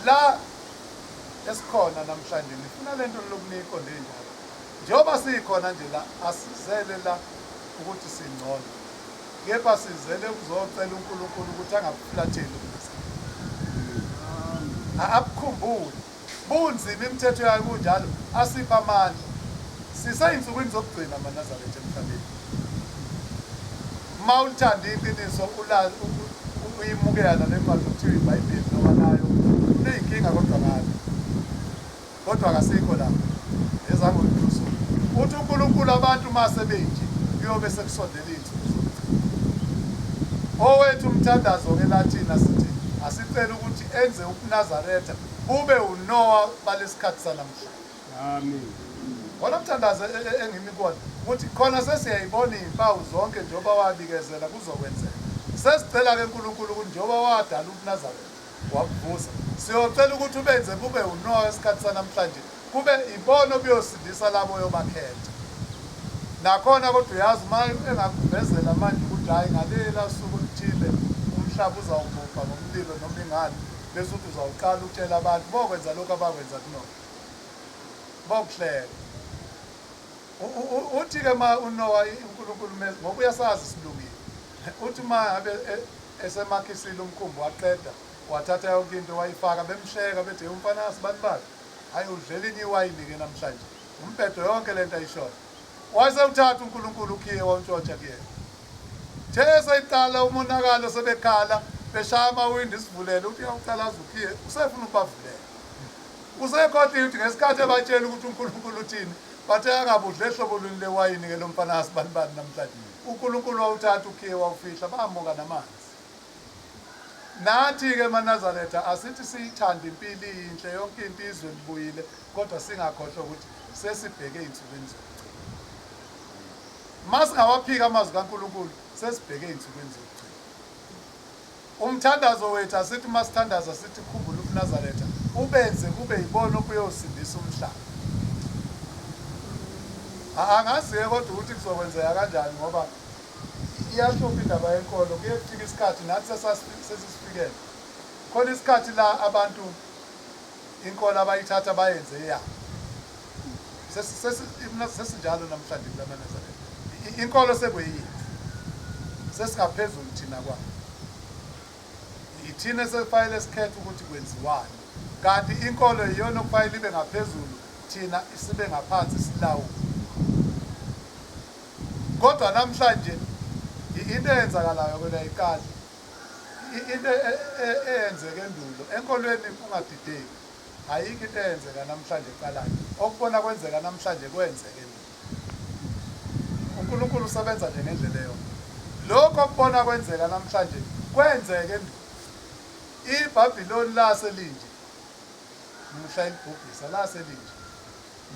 La esikhona namhlanje ngifuna lento lokhu niyiqonde njalo. Njengoba sikhona nje la asizele la ukuthi singcono. Kepha sizele ukuzocela uNkulunkulu ukuthi angabufulatheli ubunzima. Abukhumbule. Bunzima imithetho yayo kunjalo asiphe amandla. Siseyinsukwini zokugcina maNazaretha emhlabeni. Uma ulithanda iqiniso ulazi uyimukela nale ncwadi okuthiwa iBhayibheli noma nayo uney'nkinga kodwa ngayo. Kodwa akasikho lapho. Ezangolunye usuku. Uthi uNkulunkulu abantu uma sebenje kuyobe sekusondela iy'nsuku zokugcina. Owethu umthandazo-ke la thina sithi asicele ukuthi enze ubuNazaretha bube uNowa balesikhathi sanamhlanje. Amen. Wona mthandazo e, e, engimi kuwona ukuthi khona sesiyayibona iy'mpawu zonke njengoba wabikezela kuzokwenzeka. Sesicela-ke uNkulunkulu ukuthi njengoba wadala ubuNazaretha wabuvusa, siyocela ukuthi ubenze bube uNowa esikhathi sanamhlanje, kube ibona obuyosindisa labo oyobakhetha. Nakhona kodwa uyazi uma engakuvezela manje ukuthi hhayi ngalela suku oluthile umhlaba uzawubhubha ngomlilo noma ingani, bese uthi uzawuqala utshela abantu bokwenza lokhu abakwenza kuNowa. Bokuhleka. Uthi-ke ma uNowa uNkulunkulu ngoba uyasazi silungile. Uthi uma ngabe e, esemakhisile umkhumbi waqeda wathatha yonke into wayifaka bemhleka bethi umfana asibani bani hayi udlela inye iwayini-ke namhlanje umbhedo yonke lento ayishoyo wase uthatha uNkulunkulu ukhiye wawuntshontsha kuyena the seyiqala umonakalo sebekhala beshaya amawindi sivulele uthi uyawuqala aze ukhiye usefuna ukubavulela usekhohliwe ukuthi ngesikhathi ebatshela ukuthi uNkulunkulu uthini bathe angabudle hlobo luni lewayini ke lo mfana asibanibani namhlanje uNkulunkulu wawuthatha ukhiye wawufihla bamuka namanzi nathi-ke emaNazaretha asithi siyithande impilo iyinhle yonke into izwe libuyile kodwa singakhohlwa ukuthi sesibheke ey'nsukwini zokugcina uma singawaphika amazwi kaNkulunkulu sesibheke ey'nsukwini zokugcina Umthandazo wethu asithi uma sithandaza sithi khumbula ubuNazaretha ubenze kube yibona obuyosindisa umhlaba. Angazi-ke kodwa ukuthi kuzokwenzeka kanjani ngoba iyahlupha indaba yenkolo kuye kufika isikhathi nathi sesisifikele. Khona isikhathi la abantu inkolo abayithatha bayenze eyabo. Sesinjalo namhlanje kulamaNazaretha. Inkolo sekuyiyethu. Sesingaphezulu thina kwabo. Yithina esekufanele sikhethe ukuthi kwenziwani. Kanti inkolo iyona okufanele ibe ngaphezulu thina sibe ngaphansi silawule. Kodwa namhlanje into eyenzakalayo kwena ayiqali. Into eyenzeka endulo enkolweni ungadideki. Ayikho into eyenzeka namhlanje eqalayo. Okubona kwenzeka namhlanje kwenzeke endulo. UNkulunkulu usebenza nje ngendlela eyodwa. Lokho okubona kwenzeka namhlanje kwenzeke endulo. IBhabhiloni lase linje mhla ilibhubhisa lase linje.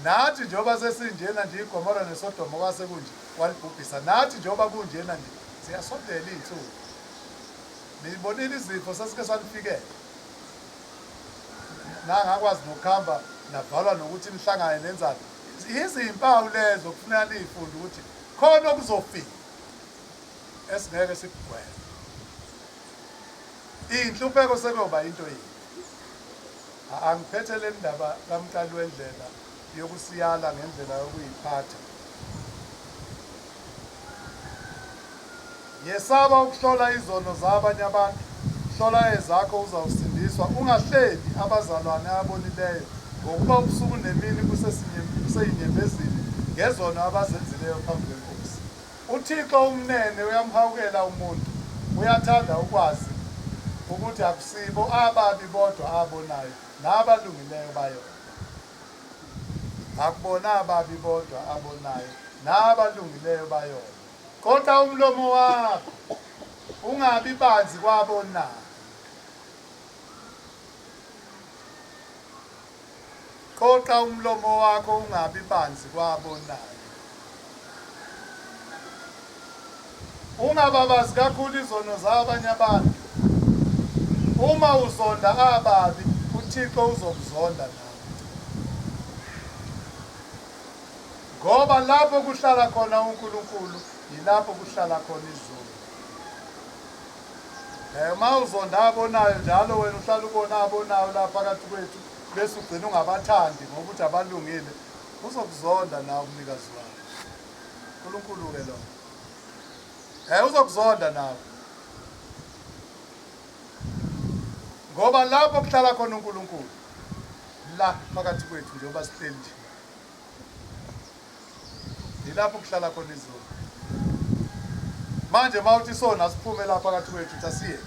Nathi njengoba sesinjena nje iGomora neSodoma kwase kunje walibhubhisa. Nathi njengoba kunjena nje ziyasondela iy'nsuku. Nibonile izifo sesike sanifikela. Nangakwazi nokuhamba navalwa nokuthi nihlangane nenzani. Izimpawu lezo kufuneka niyifunde ukuthi khona okuzofika esingeke sikugweme. Iy'nhlupheko sekuyoba into yethu. Angiphethe le ndaba kaMqali wendlela yokusiyala ngendlela yokuyiphatha. Yesaba ukuhlola izono zabanye abantu, hlola ezakho uzawusindiswa. Ungahlebi abazalwane abonileyo, ngokuba ubusuku nemini kuseyinyembezini ngezono abazenzileyo phambi kweNkosi. UThixo umnene uyamhawukela umuntu, uyathanda ukwazi ukuthi akusibo ababi bodwa abonayo, nabalungileyo bayona. Akubona ababi bodwa abonayo, nabalungileyo bayona. Qoqa umlomo wakho, ungabi banzi kwabonayo. Qoqa umlomo wakho ungabi banzi kwabonayo. Ungababazi kakhulu izono zabanye abantu. Uma uzonda ababi, uThixo uzokuzonda nawe. Ngoba lapho kuhlala khona uNkulunkulu, yilapho kuhlala khona izulu. Uma uzonda abonayo njalo wena uhlala ubona abonayo la phakathi kwethu bese ugcina ungabathandi ngokuthi abalungile, uzokuzonda nawe umnikazi wakho. uNkulunkulu-ke lo. Uzokuzonda nawe. Ngoba lapho kuhlala khona uNkulunkulu la phakathi kwethu njengoba sihleli nje. Yilapho kuhlala khona izulu. Manje uma uthi sona asiphume la phakathi kwethu uthi asiye.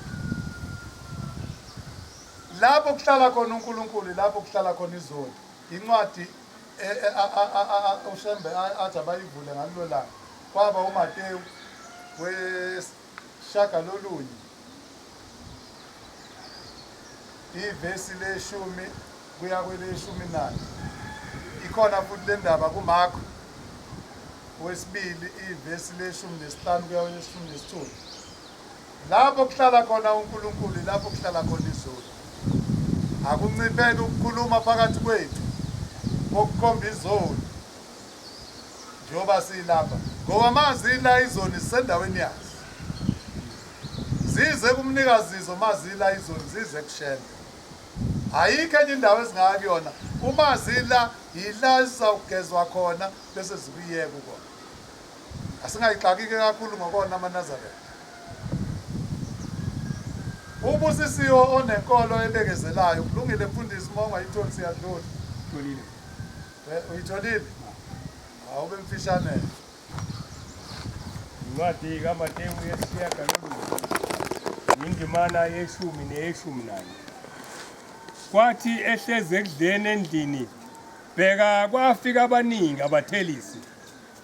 Lapho kuhlala khona uNkulunkulu lapho kuhlala khona izulu. Incwadi e, e, uShembe athi abayivule ngalelo langa kwaba uMateyu wesishagalolunye ivesi leshumi kuya kweleshumi nane. Ikhona futhi le ndaba kuMarko wesibili ivesi leshumi nesihlanu kuya kweleshumi nesithupha. Lapho kuhlala khona uNkulunkulu lapho kuhlala khona izulu. Akuncipheki ukukhuluma phakathi kwethu kokukhomba izulu njengoba silapha ngoba mazila izoni zisendaweni yazo. Zize kumnikazizo mazila izoni zize kuShembe. Ayikho enye indawo ezingaya kuyona. Uma zila yila zizawugezwa khona bese zikuyeka ukona. Asingayixakike kakhulu ngokona amaNazaretha. Ubusisiwe onenkolo ebekezelayo. Kulungile mfundisi uma ungayitholi siyadlula. Tholile. Uyitholile? Awube mfishane. Incwadi kaMateyu yesishiyagalolunye indimana yeshumi neyeshumi nanye. Kwathi ehlezi ekudleni endlini, bheka kwafika abaningi abathelisi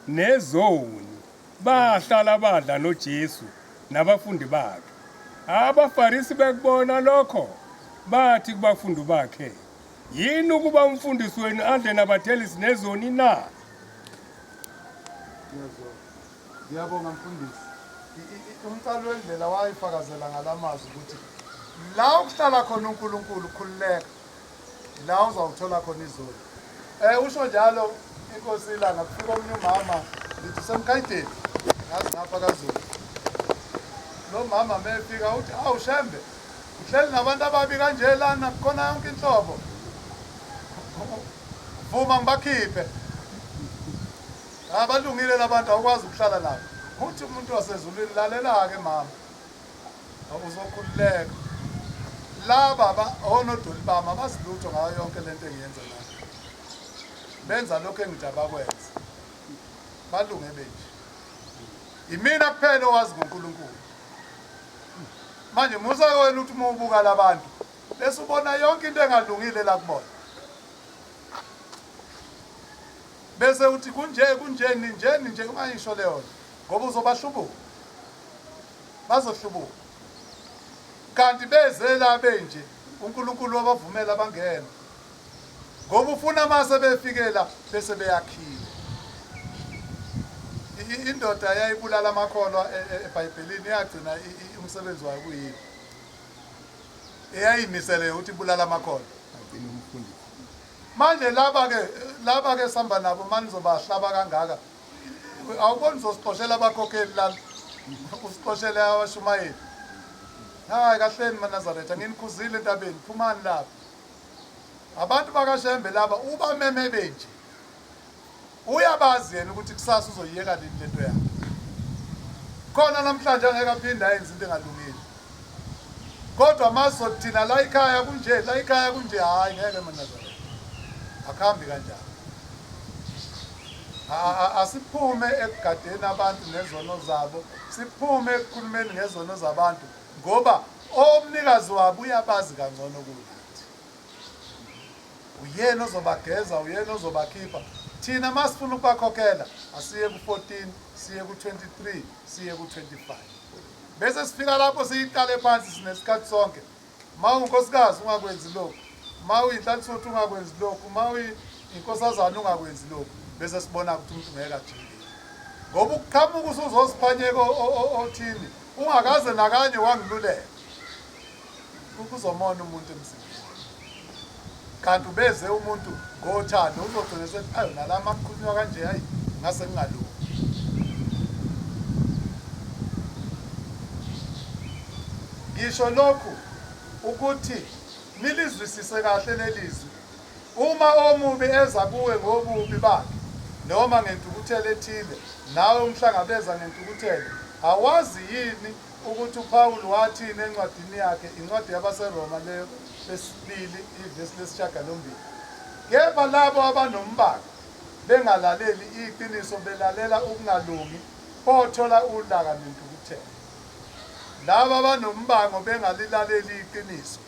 nezoni, bahlala badla noJesu nabafundi bakhe. AbaFarisi bekubona lokho, bathi kubafundi bakhe, Yini ukuba umfundisi wenu adle nabathelisi nezoni na? Ngiyabonga mfundisi. Umqali wendlela wayifakazela ngalamazwi ukuthi la ukuhlala khona uNkulunkulu khululeka. La uzawuthola khona izulu. Usho njalo inkosi ilanga kufika omunye umama ngithi usemkhayideni ngazi ngapha kaZulu. Lo mama mefika uthi awu Shembe uhleli nabantu ababi kanje lana kukhona yonke inhlobo. Vuma ngibakhiphe. Abalungile labantu awukwazi ukuhlala nabo. Uthi umuntu wasezulwini lalela-ke mama. Uzokhululeka. Laba onodoli bami abazi lutho ngayo yonke lento engiyenza la. Benza lokho engithi abakwenze. Balunge benje. Imina kuphela owazi ngoNkulunkulu. Manje musa wena uthi uma ubuka labantu bese ubona yonke into engalungile la kubona. Bese uthi kunje kunje ninje ninje ungayisho leyo nto ngoba uzobahlubuka. Bazohlubuka. Kanti beze la benje uNkulunkulu wabavumela bangena. Ngoba ufuna mase befikela bese beyakhiwa. Indoda yayibulala amakholwa e, e, eBhayibhelini yagcina umsebenzi wayo kuyini? Eyayimisele ukuthi ibulala amakholwa. Agcina umfundisi. Manje laba ke laba ke sihamba nabo manje nizobahlaba kangaka. Awuboni uzosixoshela abakhokheli lana. Usixoshele abashumayeli. Hayi kahleni maNazaretha nginikhuzile entabeni phumani lapha. Abantu bakaShembe laba ubameme benje. Uyabazi yena ukuthi kusasa uzoyiyeka nini lento yakhe. Khona namhlanje angeke aphinde ayenze into engalungile. Kodwa masothi thina la ekhaya kunje, la ekhaya kunje, hayi ngeke maNazaretha. Akuhambi kanjalo. Asiphume ekugadeni abantu nezono zabo, siphume ekukhulumeni ngezono zabantu ngoba omnikazi wabo uyabazi kangcono kunathi. Uyena ozobageza, uyena ozobakhipha. Thina masifuna ukubakhokhela asiye ku-14, siye ku-23, siye ku-25. Bese sifika lapho siyiqale phansi sinesikhathi sonke. Ma unkosikazi ungakwenzi lokhu, ma uyinhlanhluthu ungakwenzi lokhu, ma uyinkosazana ungakwenzi lokhu, bese sibona ukuthi umuntu ngeke ajike. Ngoba ukuqhamuka usuzosiphanyeka othini ungakaze nakanye wangiluleka. Kuzomona umuntu emzimbeni. Kanti ubeze umuntu ngothando uzogcina sethi ayo nalama kukhulunywa kanje hayi ngase ngingalungi. Ngisho lokhu ukuthi nilizwisise kahle lelizwi. Uma omubi eza kuwe ngobubi bakhe noma ngentukuthelo ethile, nawe umhlangabeza ngentukuthelo, awazi yini ukuthi uPawulu wathini encwadini yakhe, incwadi yabaseRoma leyo lesibili ivesi lesishiyagalombili. Kepha labo abanombango bengalaleli iqiniso belalela ukungalungi bothola ulaka nentukuthelo. Laba abanombango bengalilaleli iqiniso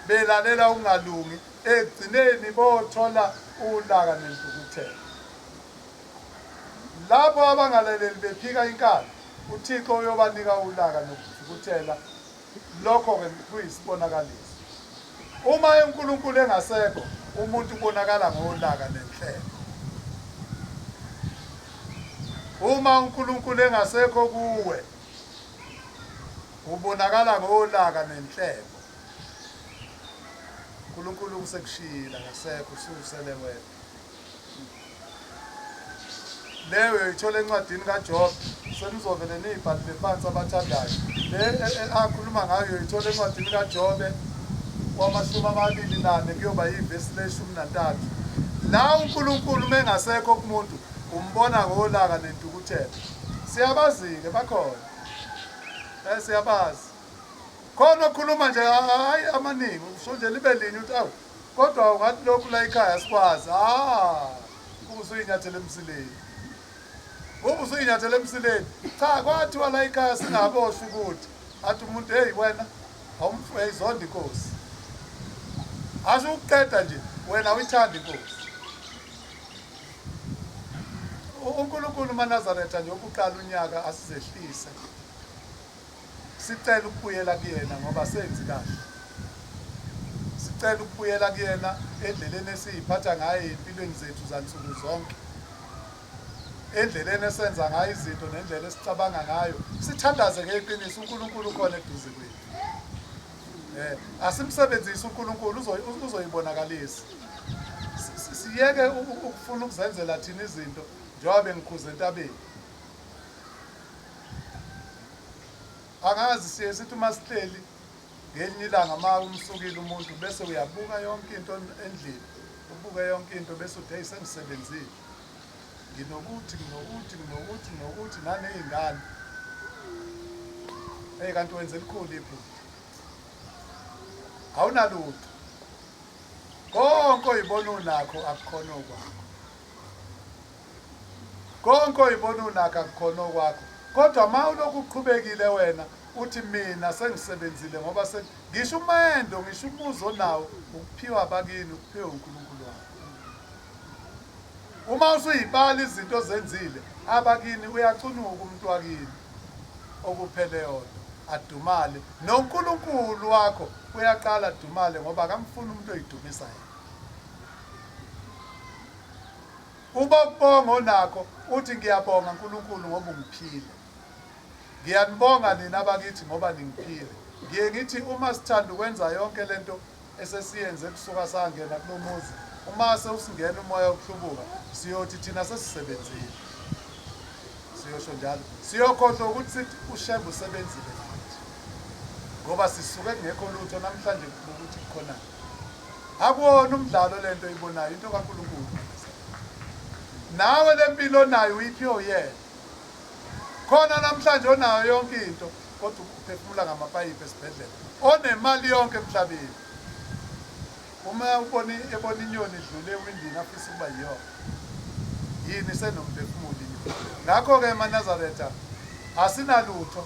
belalela ukungalungi ekugcineni bothola ulaka nentukuthelo. Lapho abangalaleli bephika inkani, uThixo uyobanika ulaka nokuthukuthela. Lokho-ke kuyisibonakaliso. Uma uNkulunkulu engasekho, umuntu ubonakala ngolaka nenhlebo. Uma uNkulunkulu engasekho kuwe, ubonakala ngolaka nenhlebo. uNkulunkulu usekushiyile, akasekho, ususele wena. Leyo uyoyithola encwadini kaJob, senizovele niyibhalile phansi abathandayo. Le e, e, akhuluma ngayo uyoyithola encwadini kaJobe wama-24 kuyoba yivesi le-13. La uNkulunkulu uma engasekho kumuntu umbona ngolaka nentukuthelo. Siyabazi-ke bakhona. Eh siyabazi. Khona okhuluma nje hayi amaningi usho nje libe linye uthi awu Kodwa ungathi lokhu la ekhaya sikwazi. Ah, ube usuyinyathela emsileni. Ube usuyinyathela emsileni. Cha, kwathiwa la ekhaya singaboshwa ukuthi athi umuntu hey wena awumfuyizonda inkosi. Asho ukuqeda nje wena uyithanda inkosi. UNkulunkulu maNazaretha nje ukuqala unyaka asizehlise. Sicela ukubuyela kuyena ngoba senzi kahle. Sicela ukubuyela kuyena endleleni esiyiphatha ngayo ezimpilweni zethu zansuku zonke. Endleleni esenza ngayo izinto nendlela esicabanga ngayo. Sithandaze ngeqiniso uNkulunkulu ukhona eduze kwethu. Eh asimsebenzise uNkulunkulu uzoyibonakalisa. Siyeke ukufuna ukuzenzela thina izinto njengoba bengikhuza entabeni. Angazi siye sithi uma sihleli ngelinye ilanga uma umsukile umuntu bese uyabuka yonke into endlini ubuke yonke into bese uthi hey sengisebenzile nginokuthi nginokuthi nginokuthi nginokuthi naney'ngane hey kanti wenza elikhulu iphutha awunalutho konke oyibona unakho akukhona okwakho Konke oyibona unakho akukhona okwakho. Kodwa uma ulokhu uqhubekile wena uthi mina sengisebenzile ngoba se ngisho umendo ngisho umuzi onawo ukuphiwa abakini ukuphiwe uNkulunkulu wakho. Uma usuyibala izinto ozenzile abakini uyacunuka umuntu wakini okuphele yodwa adumale noNkulunkulu wakho uyaqala adumale ngoba akamfuni umuntu oyidumisa yena. Uba ukubonga onakho uthi ngiyabonga Nkulunkulu ngoba ungiphile. Ngiyanibonga nina abakithi ngoba ningiphile. Ngiye ngithi uma sithanda ukwenza yonke lento esesiyenze kusuka sangena kulomuzi, uma sewusingena umoya wokuhlubuka, siyothi thina sesisebenzile. Siyosho njalo. Siyokhohlwa ukuthi sithi uShembe usebenzile nathi. Ngoba sisuke kungekho lutho namhlanje ukuthi kukhona. Akuwona umdlalo lento oyibonayo into kaNkulunkulu. Nawe lempilo onayo uyiphiwe uyena. Khona namhlanje onayo yonke into kodwa uphefumula ngamapayipi esibhedlela. Onemali yonke emhlabeni. Uma ubona ebona inyoni idlule ewindini afisa ukuba yiyona. Yini senomphefumulo inyoni. Ngakho-ke emaNazaretha asinalutho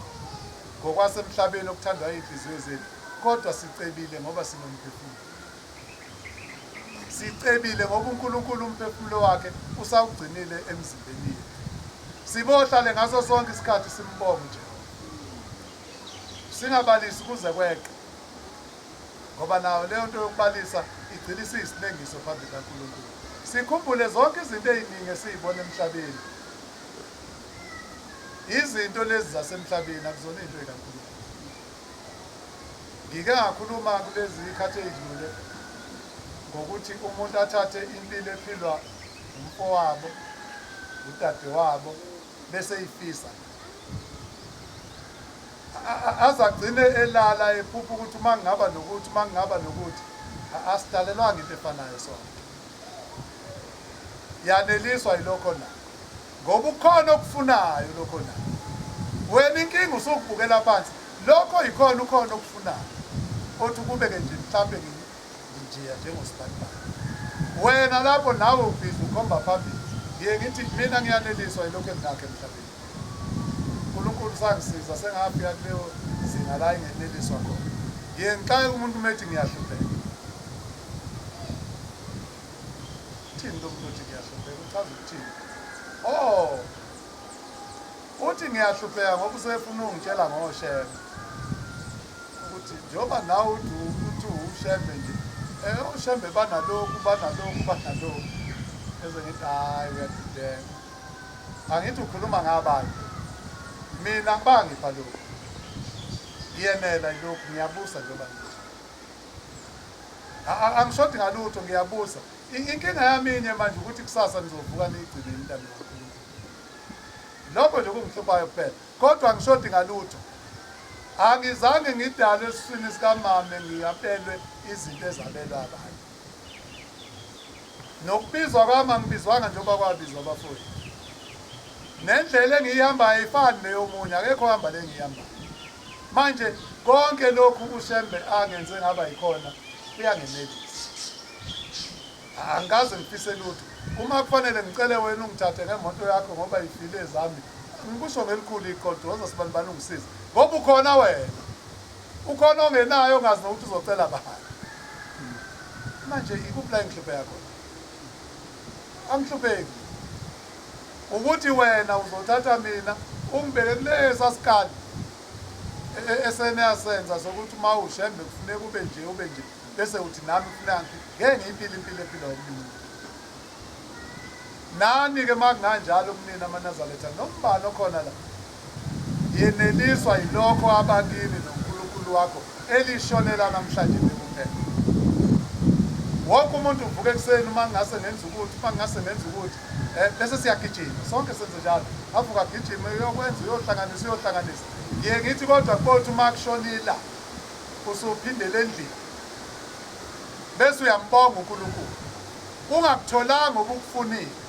ngokwasemhlabeni okuthandwa iy'nhliziyo zethu. Kodwa sicebile ngoba sinomphefumulo. Sicebile ngoba uNkulunkulu umphefumulo wakhe usawugcinile emzimbeni yethu. Sibohlale ngaso sonke isikhathi simbonge uJehova. Singabalisi kuze kweqe. Ngoba nayo leyo nto yokubalisa igcina isiyisinengiso phambi kaNkulunkulu. Sikhumbule zonke izinto eziningi esizibona emhlabeni. Izinto lezi zasemhlabeni akuzona izinto zikaNkulunkulu. Ngike ngakhuluma kulezi zikhathi ey'dlule ngokuthi umuntu athathe impilo ephilwa umfowabo, udadewabo bese eyifisa. Aze agcine elala ephupha ukuthi uma ngingaba nokuthi, uma ngingaba nokuthi. Asidalelwanga into efanayo sonke. Yaneliswa yilokho nakho, ngoba ukhona okufunayo lokho nakho. Wena inkinga usukubukela phansi lokho, yikhona ukhona okufunayo, othi kube-ke nje mhlampe nginjiya njengosibanibani. Wena lapho nawe ubhizi ukhomba phambili. Ngiye ngithi mina ngiyaneliswa yilokhu enginakho emhlabeni. UNkulunkulu sangisiza sengafika kuleyo zinga la engeneliswa khona. Ngiye ngixake umuntu uma ethi ngiyahlupheka. Uthini lo muntu othi ngiyahlupheka? Uchaza ukuthini? Oh, uthi ngiyahlupheka ngoba usefuna ungitshela ngoshembe ukuthi njengoba nawe uthi uthi ushembe nje, ushembe banalokhu, banalokhu, banalokhu. Bese ngithi hhayi, uyadideka. Angithi ukhuluma ngabanye, mina bangipha lokhu, ngiyenela yilokhu, ngiyabusa njengoba ngisho, angishodi ngalutho, ngiyabusa. Inkinga yami inye manje, ukuthi kusasa nizovuka niyigcine intando kaNkulunkulu. Lokho nje kungihluphayo kuphela, kodwa angishodi ngalutho. Angizange ngidalwe esiswini sikamame ngiyabelwe izinto ezabelwe abanye. Nokubizwa kwami angibizwanga njengoba kwabizwa abafowethu. Nendlela engiyihambayo ayifani neyomunye, akekho ohamba le engiyihambayo. Manje konke lokhu uShembe angenze ngaba yikhona kuyangenelisa. Angikaze ngifise lutho. Uma kufanele ngicele wena ungithathe ngemoto yakho ngoba ifile ezami, ngikusho ngelikhulu iqodo, woza sibanibani ungisize, ngoba ukhona wena. Ukhona ongenayo ongazi nokuthi uzocela bani. Manje ikuphi la engihlupheka khona? Angihlupheki. Ukuthi wena uzothatha mina ungibeke kulesa sikali eseneyasenza sokuthi uma uShembe kufuneka ube nje, ube nje, bese uthi nami kufuneka ngeke ngiyiphile impilo ephilwa omunye umuntu. Nani-ke uma kunganjalo kunina amaNazaretha nombani okhona la, yeneliswa yilokho abakini noNkulunkulu wakho elishonela namhlanje bekuphela. Wonke umuntu uvuka ekuseni, uma ngingase ngenza ukuthi, uma ngingase ngenza ukuthi, bese siyagijima sonke, senze njalo, avuka agijime uyokwenza, uyohlanganisa, uyohlanganisa. Ngiye ngithi kodwa kothi uma kushonila usuphindele endlini, bese uyambonga uNkulunkulu ungakutholanga obukufunile.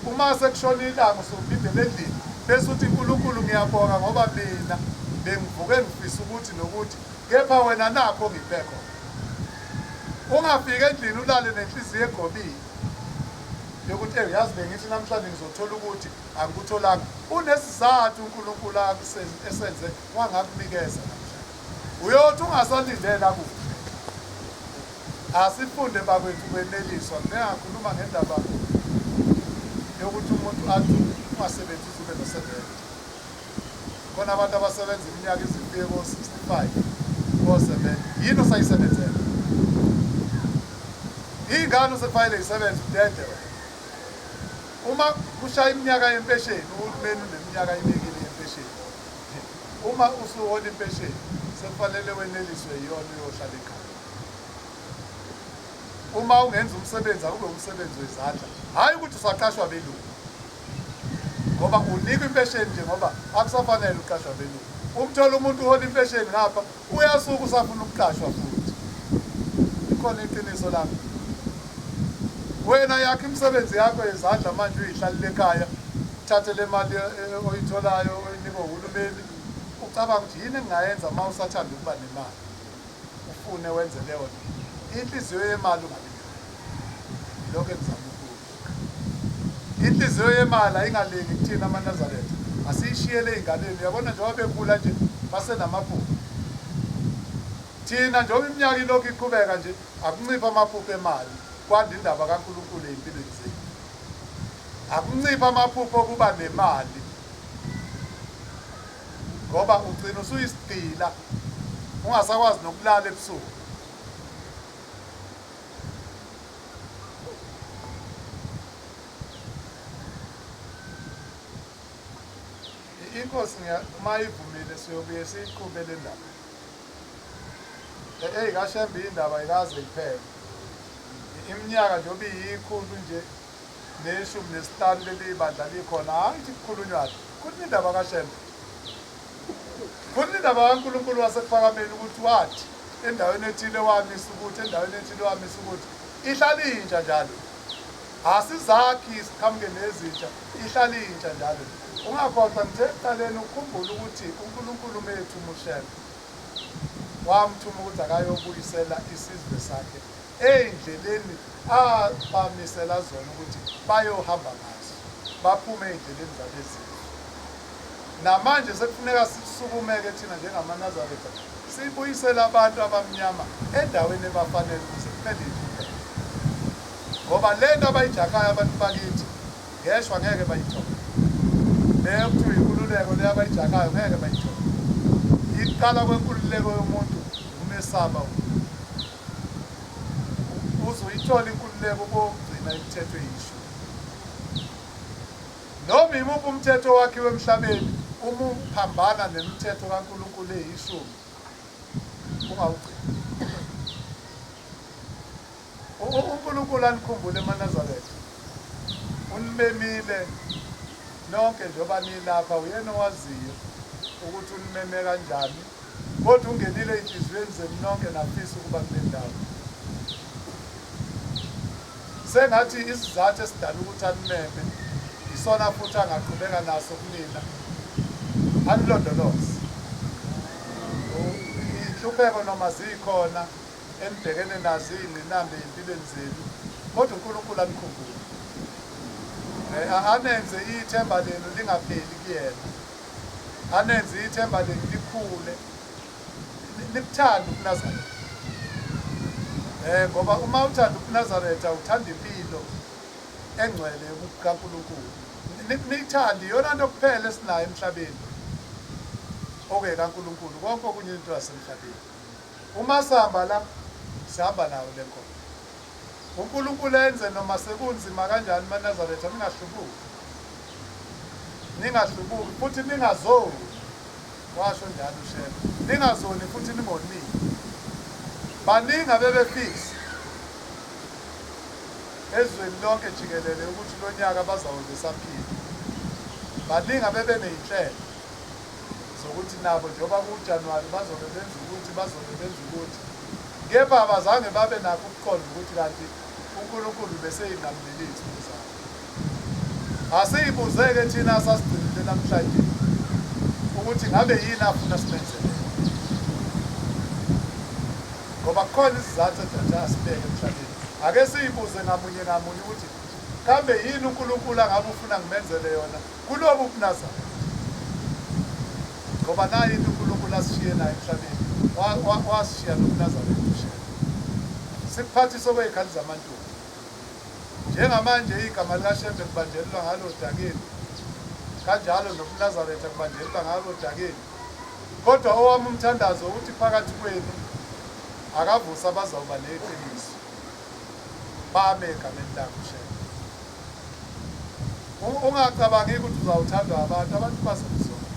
Uma sekushona ilanga usuphindele endlini, bese uthi, "Nkulunkulu, ngiyabonga ngoba mina bengivuke ngifisa ukuthi nokuthi, kepha wena nakho ongiphe khona." Ungafiki endlini ulale nenhliziyo egobile yokuthi, "Eyi, yazi bengithi namhlanje ngizothola ukuthi, angikutholanga." Unesizathu uNkulunkulu esenze wangakunikeza namhlanje, uyothi ungasalindela kuhle. Asifunde bakwethu kweneliswa. Ngingakhuluma ngendaba yokuthi umuntu athi ungasebenzi uze ube no-70. Khona abantu abasebenza iminyaka izifike ko-65, ko-70. Yini osayisebenzela? Iy'ngane osekufanele yisebenze, udede wena. Uma kushaya iminyaka yempesheni, uhulumeni uneminyaka ayibekile yempesheni. Uma usuhola impesheni, sekufanele weneliswe yiyona, uyohlala ekhaya. Uma ungenza umsebenzi, akube umsebenzi wezandla, hhayi ukuthi usaqashwa belungu, ngoba unikwa impesheni nje ngoba akusafanele uqashwa belungu. Umthola umuntu uhola impesheni, ngapha uyasuka usafuna ukuqashwa futhi. Ikhona iqiniso lapho. Wena yakho imisebenzi yakho yezandla manje, uyihlalele ekhaya, uthathe le mali oyitholayo oyinikwa uhulumeni, ucabanga ukuthi yini engingayenza. Uma usathanda ukuba nemali, ufune wenze leyo nto. Inhliziyo yemali ungabi nayo. Lokho engizama ukusho, inhliziyo yemali ayingalingi kuthina amaNazaretha, asiyishiyele ey'nganeni. Uyabona, njengoba bekhula nje basenamaphupho. Thina njengoba iminyaka ilokhu iqhubeka nje, akunciphe amaphupho emali, kwanda indaba kaNkulunkulu ey'mpilweni zethu. Akunciphe amaphupho okuba nemali, ngoba ugcina usuyisigqila, ungasakwazi nokulala ebusuku. Inkosi uma ivumile siyobuye siyiqhube le ndaba. Eyi, kaShembe indaba ayikaze iphele. Iminyaka njengoba iyikhulu nje neshumi nesihlanu leli bandla likhona, hhayi ukuthi kukhulunywa khuluma indaba kaShembe. Futhi indaba kaNkulunkulu wasekuphakameni ukuthi wathi endaweni ethile wamisa ukuthi, endaweni ethile wamisa ukuthi, ihlala intsha njalo. Asizakhi siqhamuke nezintsha, ihlala intsha njalo. Ungakhohlwa ngithe ekuqaleni ukukhumbula ukuthi uNkulunkulu methu uMushembe wamthuma ukuthi akayobuyisela isizwe sakhe ey'ndleleni abamisela zona ukuthi bayohamba ngazo, baphume ey'ndleleni zabezizwe. Namanje sekufuneka sisukumeke thina njengamaNazaretha sibuyisele abantu abamnyama endaweni ebafanele ukuze kuphele inhlupheko. Ngoba le nto abayijahayo abantu bakithi ngeshwa ngeke bayithole. Le okuthiwa inkululeko le abayijahayo ngeke bayithole. Iqala kwenkululeko yomuntu ukumesaba uNkulunkulu. Uze uyithole inkululeko ubogcina imithetho eyishumi. Noma imuphi umthetho owakhiwe emhlabeni, uma uphambana nemithetho kaNkulunkulu eyishumi, ungawugcini. UNkulunkulu anikhumbule emaNazaretha. Unimemile nonke njengoba nilapha, uyena owaziyo ukuthi unimeme kanjani, kodwa ungenile ey'nhliziyweni zenu nonke nafisa ukuba kule ndawo. Sengathi isizathu esidala ukuthi animeme isona futhi angaqhubeka naso kunina, anilondoloze. Iy'nhlupheko noma zikhona enibhekene nazo iy'ngqinamba ey'mpilweni zenu, kodwa uNkulunkulu anikhumbule. Anenze ithemba lenu lingapheli kuyena. Anenze ithemba lenu likhule. Nikuthande ubuNazaretha. Ngoba uma uthanda ubuNazaretha uthanda impilo engcwele kaNkulunkulu. Niyithande iyona nto kuphela esinayo emhlabeni okuyekaNkulunkulu, konke okunye into yasemhlabeni. Uma sihamba la sihamba nayo le nkolo. UNkulunkulu enze noma sekunzima kanjani maNazaretha ningahlubuki. Ningahlubuki futhi ningazoni. Washo njalo uShembe. Ningazoni futhi ningonini. Baningi abebefisa ezweni lonke jikelele ukuthi lo nyaka bazawube besaphila. Baningi abebeney'nhlelo zokuthi nabo njengoba kuJanuwari bazobe benza ukuthi, bazobe benza ukuthi. Kepha abazange babe nakho ukuqonda ukuthi kanti uNkulunkulu beseyinqamulile iy'nsuku zabo. Asiyibuzeke thina asasigcinile namhlanje ukuthi ngabe yini afuna simenzele ngoba kukhona isizathu ejaja asibeke emhlabeni. Ake siyibuze ngamunye ngamunye ukuthi kambe yini uNkulunkulu angabe ufuna ngimenzele yona kulobu buNazaretha, ngoba nayo into uNkulunkulu asishiye nayo emhlabeni, wasishiya nobuNazaretha uShembe. Sikuphathisa okwey'khali zaMantungwa. Njengamanje igama likaShembe kubanjelelwa ngalo odakeni, kanjalo nobuNazaretha kubanjelelwa ngalo odakeni. Kodwa owami umthandazo uthi phakathi kwenu akavuse abazawuba neqiniso, bame egameni lakhe uShembe. Ungacabangi ukuthi uzawuthandwa abantu, abantu bazokuzonda.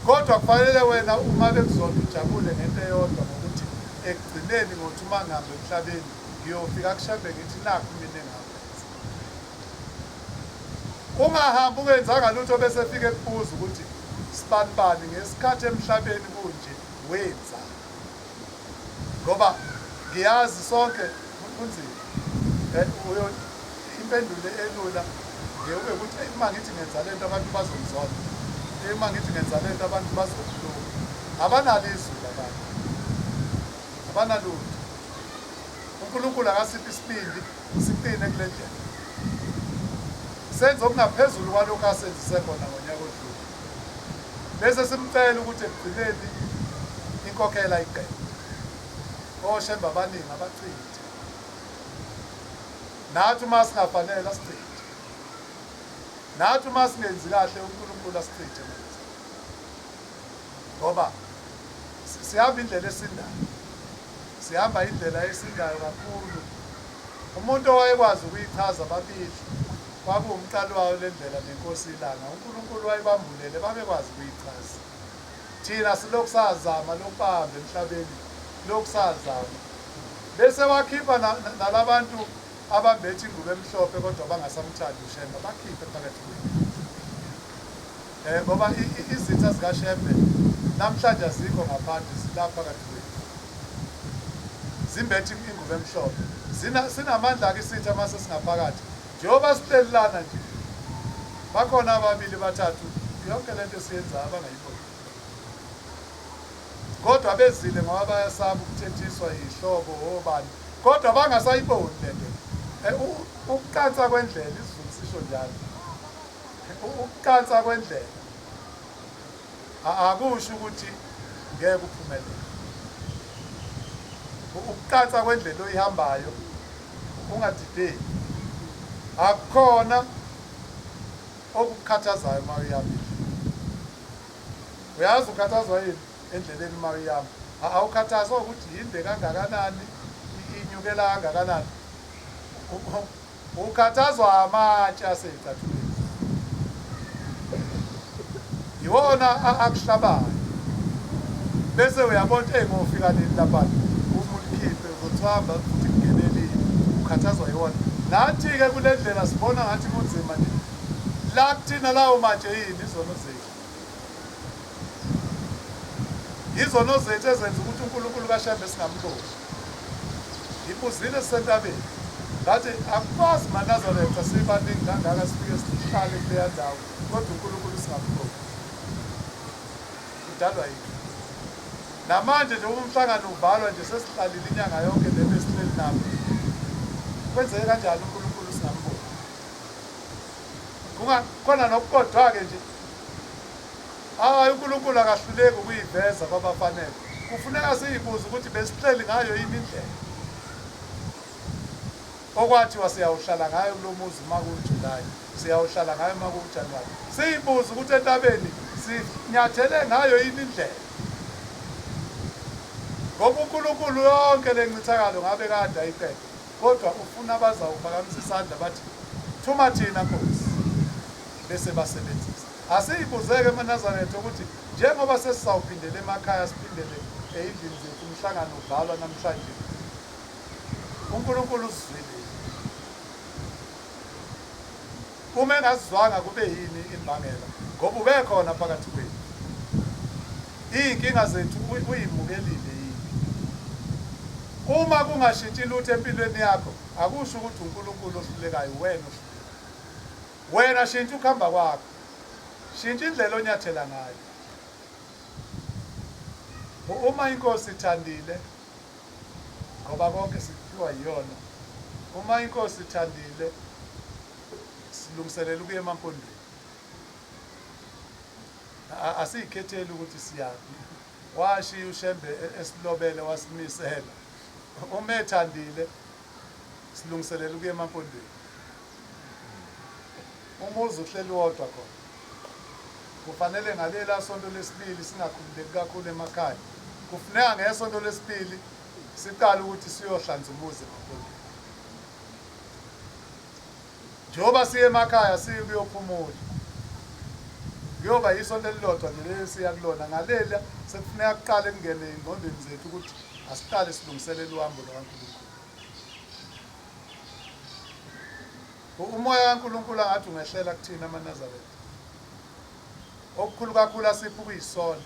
Kodwa kufanele wena uma bekuzonda ujabule ngento eyodwa ngokuthi ekugcineni ngothi uma ngihamba emhlabeni ngiyofika kuShembe ngithi nakhu mina engakwenza. Ungahambi ungenzanga lutho bese efika ekubuza ukuthi sibanibani ngesikhathi emhlabeni kunje wenza. Ngoba ngiyazi sonke kunzima. Uyo impendulo elula ngeke ukuthi uma ngithi ngenza lento abantu bazongizonda. Uma ngithi ngenza lento abantu bazokhuluma. Abanalo izwi abantu. Abanalutho. UNkulunkulu akasiphe isibindi siqine kule ndlela. Senze okungaphezulu kwalokhu asenzise kona ngonyaka odlule. Bese simcela ukuthi ekugcineni inkokhela iqede. OShembe abaningi abachithe. Nathi uma singafanele asichithe. Nathi uma singenzi kahle uNkulunkulu asichithe manje. Ngoba sihamba indlela esindayo. Sihamba indlela esindayo kakhulu. Umuntu owayekwazi ukuyichaza babili kwakuwumqali wayo le ndlela neNkosi iLanga. UNkulunkulu wayebambulele babekwazi ukuyichaza. Thina silokhu sazama lokhu bahambe emhlabeni lokhu sazama. Bese wakhipha nalabantu abambethe ingubo emhlophe kodwa bangasamthandi uShembe, bakhiphe phakathi kwethu. Ngoba izitha zikaShembe Namhlanje azikho ngaphandle zilapha phakathi kwethu. Zimbethe ingubo emhlophe. Sinamandla-ke isitha uma sesingaphakathi. Njengoba sihleli lana nje, bakhona ababili bathathu yonke lento esiyenzayo abangayiboni. Kodwa bezile ngoba bayasaba ukuthethiswa yihlobo obani. Kodwa bangasayiboni lento. Eh, ukuqansa kwendlela isiZulu sisho njalo. Ukuqansa kwendlela akusho ukuthi ngeke uphumelele. Ukuqansa kwendlela oyihambayo ungadideki. Akukhona okukhathazayo uma uyihambile. Uyazi ukhathazwa yini endleleni uma uyihamba? Awukhathazwa ukuthi yinde kangakanani, inyukela kangakanani. Ukhathazwa amatshe aseyicathulweni. Yiwona akuhlabayo. Bese uyabona ukuthi ngofika nini lapha. Uma ulikhiphe uzothamba futhi kungenelile. Ukhathazwa yiwona. Nathi-ke kule ndlela sibona ngathi kunzima nje. La kuthina lawo matshe yini izono zethu. Izono zethu ezenza ukuthi uNkulunkulu kaShembe singamboni. Ngibuzile sisentabeni ngathi akukwazi maNazaretha sibaningi kangaka sifike sihlale kuleya ndawo kodwa uNkulunkulu singamboni. Kudalwa yini? Namanje nje umhlangano uvalwa nje sesihlalile inyanga yonke le besihleli nabo. Kwenzeke kanjani uNkulunkulu singamboni? Kungakhona nokukodwa-ke nje. Hayi, uNkulunkulu akahluleki ukuyiveza kwabafanele. Kufuneka siyibuze ukuthi besihleli ngayo yini indlela okwathiwa siyawuhlala ngayo kulo muzi uma kuwuJulayi, siyawuhlala ngayo uma kuwuJanuwari. Siyibuze ukuthi entabeni sinyathele ngayo yini indlela. Ngoba uNkulunkulu yonke le ncithakalo ngabe kade ayiqeda. Kodwa ufuna abazawuphakamisa isandla bathi, Thuma thina, Nkosi, bese basebenzisa. Asiyibuzeke emaNazaretha ukuthi njengoba sesizawuphindela emakhaya siphindele eyindlini zethu umhlangano uvalwa namhlanje. uNkulunkulu usizwile. Uma engasizwanga kube yini imbangela ngoba ubekhona phakathi kwethu. Iy'nkinga zethu uyimukelile yini? Uma kungashintshi lutho empilweni yakho akusho ukuthi uNkulunkulu ohlulekayo wena ohlulekayo. Wena shintsha ukuhamba kwakho. Shintsha indlela onyathela ngayo. Uma inkosi ithandile ngoba konke sikuphiwa yiyona. Uma inkosi ithandile silungiselela ukuya emampondweni. Asiyikhetheli ukuthi siyaphi. Washiya uShembe esilobele wasimisela. Uma ethandile silungiselela ukuya emampondweni. Umuzi uhleli wodwa khona. Kufanele ngalela sonto lesibili singakhululeki kakhulu emakhaya. Kufuneka ngesonto lesibili siqale ukuthi siyohlanza umuzi emampondweni. Njengoba siye emakhaya siye kuyophumula. Kuyoba yisonto elilodwa nje leli siya kulona. Ngalela sekufuneka kuqale kungene engqondweni zethu ukuthi asiqale silungiselele uhambo lukaNkulunkulu. Umoya kaNkulunkulu angathi ungehlela kuthina amaNazaretha. Okukhulu kakhulu asipho kuyisono.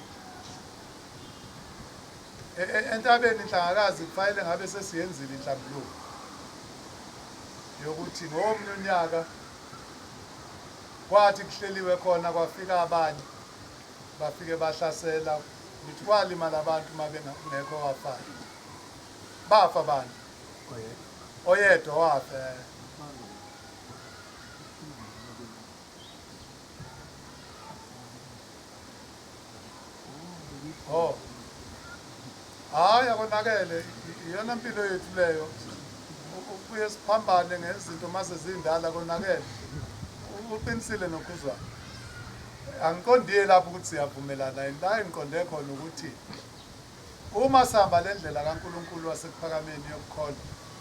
E, e, entabeni inhlangakazi kufanele ngabe sesiyenzile inhlambuluko yokuthi ngomunye unyaka kwathi kuhleliwe khona kwafika abanye bafike bahlasela ngithi kwalimala abantu uma bengekho wafayo bafa abantu oyedwa wafa Oh. Hayi akonakele iyona mpilo yethu leyo. Ukubuye siphambane ngezinto mase zindala konakele. Uqinisile nokhuzwana. Angiqondiye lapho ukuthi siyavumelana yini. La engiqonde khona ukuthi uma sihamba le ndlela kaNkulunkulu wasekuphakameni yokukholwa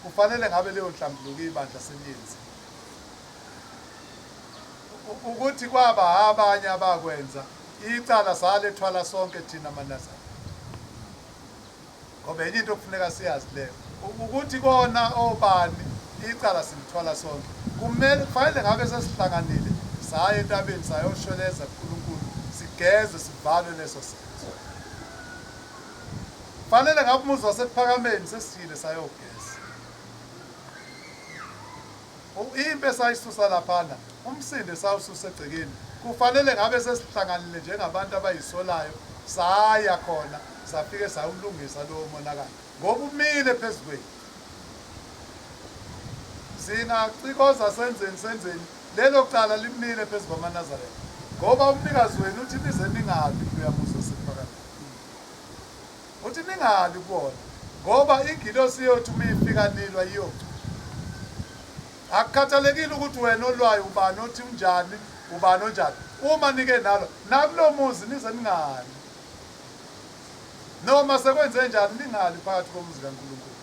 kufanele ngabe leyo nhlambuluko ibandla seliyenziwe. Ukuthi kwaba abanye abakwenza icala salethwala sonke thina maNazaretha. Ngoba enye into okufuneka siyazi leyo ukuthi kona obani icala silithwala sonke. Kumele kufanele ngabe sesihlanganile saya entabeni sayoshweleza kuNkulunkulu sigeze sivalwe leso senzo. Fanele ngabe umuzi waseKuphakameni sesiyile sayogeza. Impi esayisusa laphana, umsindo esawususa egcekeni, kufanele ngabe sesihlanganile njengabantu abayisolayo saya khona safike sawulungisa lowo monakalo ngoba umile phezu kwethu. Singacikoza senzeni senzeni, lelo cala limile phezu kwamaNazaretha ngoba umnikazi wenu uthi nize ningabi kuloya muzi waseKuphakameni. Uthi ningali kuwona ngoba ingilosi yothi uma ifika nilwa iyocula. Akukhathalekile ukuthi wena olwayo ubani othi unjani ubani onjani. Uma nike nalo nakulo muzi nize ningali. Noma sekwenze njani ningali phakathi komuzi kaNkulunkulu.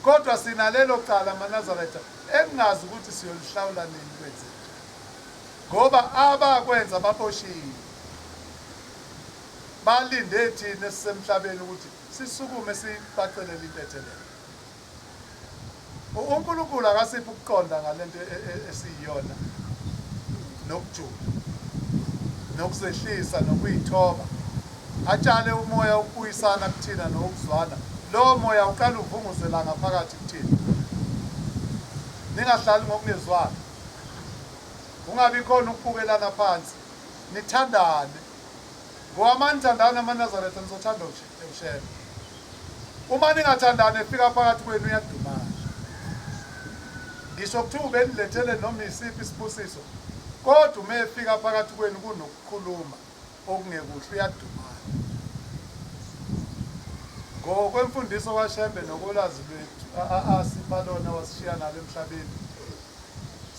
Kodwa sinalelo cala maNazaretha engingazi ukuthi siyolihlawula nini kwenze njani. Ngoba abakwenza baboshiwe. Balinde thina esisemhlabeni ukuthi sisukume sibacelele intethelelo. UNkulunkulu akasiphi ukuqonda ngalento e, e, esiyiyona nokujula nokuzehlisa nokuyithoba atshale umoya wokubuyisana kuthina nowokuzwana. Lowo moya uqala uvunguze la ngaphakathi kuthina. Ningahlali ngokungezwani, kungabi khona ukubukelana phansi, nithandane. Ngoba uma nithandana amaNazaretha nizothanda uShembe. Uma ningathandani efika phakathi kwenu uyadumala. Ngisho kuthiwa ubenilethele noma isiphi isibusiso, kodwa uma efika phakathi kwenu kunokukhuluma okungekuhle uyadumala. Ngokwemfundiso kaShembe nokolwazi lwethu asipha lona wasishiya nalo emhlabeni,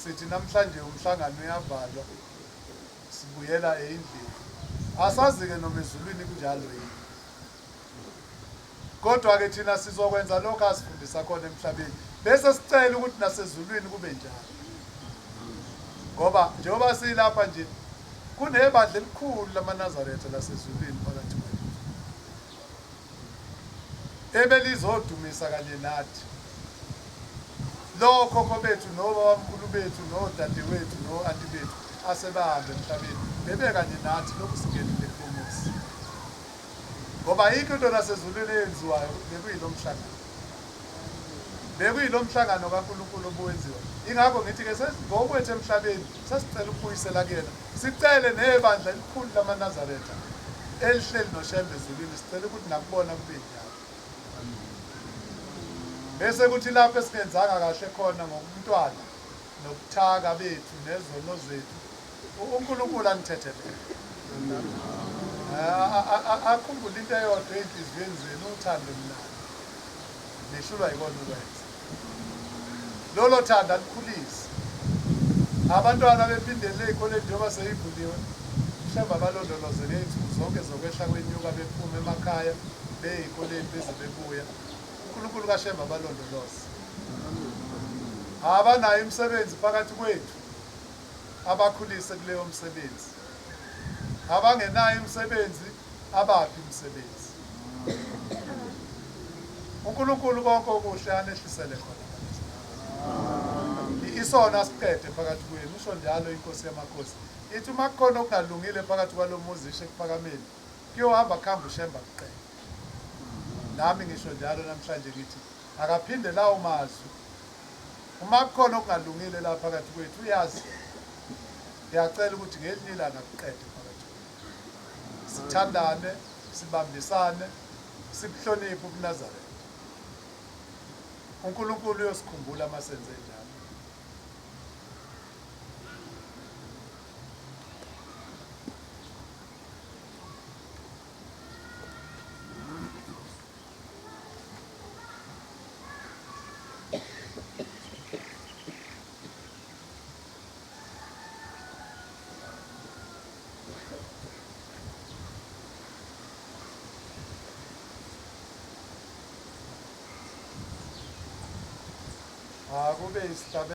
sithi namhlanje umhlangano uyavalwa. Sibuyela eyindlini. Asazi-ke noma ezulwini kunjalo yini. Kodwa-ke thina sizokwenza lokho asifundisa khona emhlabeni, bese sicela ukuthi nasezulwini kube njalo. Ngoba njengoba silapha nje kunebandla elikhulu lamaNazaretha lasezulwini phakathi kwethu ebelizodumisa kanye nathi. Lokhokho bethu nobabamkhulu bethu nodadewethu no-anti bethu asebahambe emhlabeni bebekanye nathi lokhu singenile kulo muzi. Ngoba ayikho into nasezulwini eyenziwayo bekuyilo mhlangano. Bekuyilo mhlangano kaNkulunkulu obuwenziwa. Ingakho ngithi-ke ngokwethu emhlabeni sesicela ukubuyisela kuyena. Sicele nebandla elikhulu lamaNazaretha elihleli noShembe ezulwini sicela ukuthi nakubona kube njalo. Bese kuthi lapho esingenzanga kahle khona ngobuntwana nobuthaka bethu nezono zethu uNkulunkulu anithethelele. Akhumbule into eyodwa ey'nhliziyweni zenu uthando ninalo. Nihlulwa yikona ukwenza. Lolo thando alukhulise. Abantwana bephindele ey'koleni njengoba seyivuliwe, mhlawumbe abalondolozele iy'nsuku zonke zokwehla kwenyuka bephuma emakhaya beye ey'koleni beze bebuya. UNkulunkulu kaShembe abalondoloze. Abanayo imisebenzi phakathi kwethu abakhulise kuleyo msebenzi. Abangenayo imisebenzi abaphi imisebenzi. UNkulunkulu konke okuhle anehlisele khona. Isona asiqede phakathi kwenu, usho njalo inkosi yamakhosi. Ithi uma kukhona okungalungile phakathi kwalo muzi ishe ekuphakameni, kuyohamba kuhamba uShembe akuqede. Nami ngisho njalo namhlanje ngithi akaphinde lawo mazwi. Uma kukhona okungalungile la phakathi kwethu uyazi. Ngiyacela ukuthi ngelinye ilanga kuqede phakathi kwethu. Sithandane, sibambisane, sibuhloniphe ubuNazaretha. uNkulunkulu uyosikhumbula uma senze njalo. Akube isihlabelelo.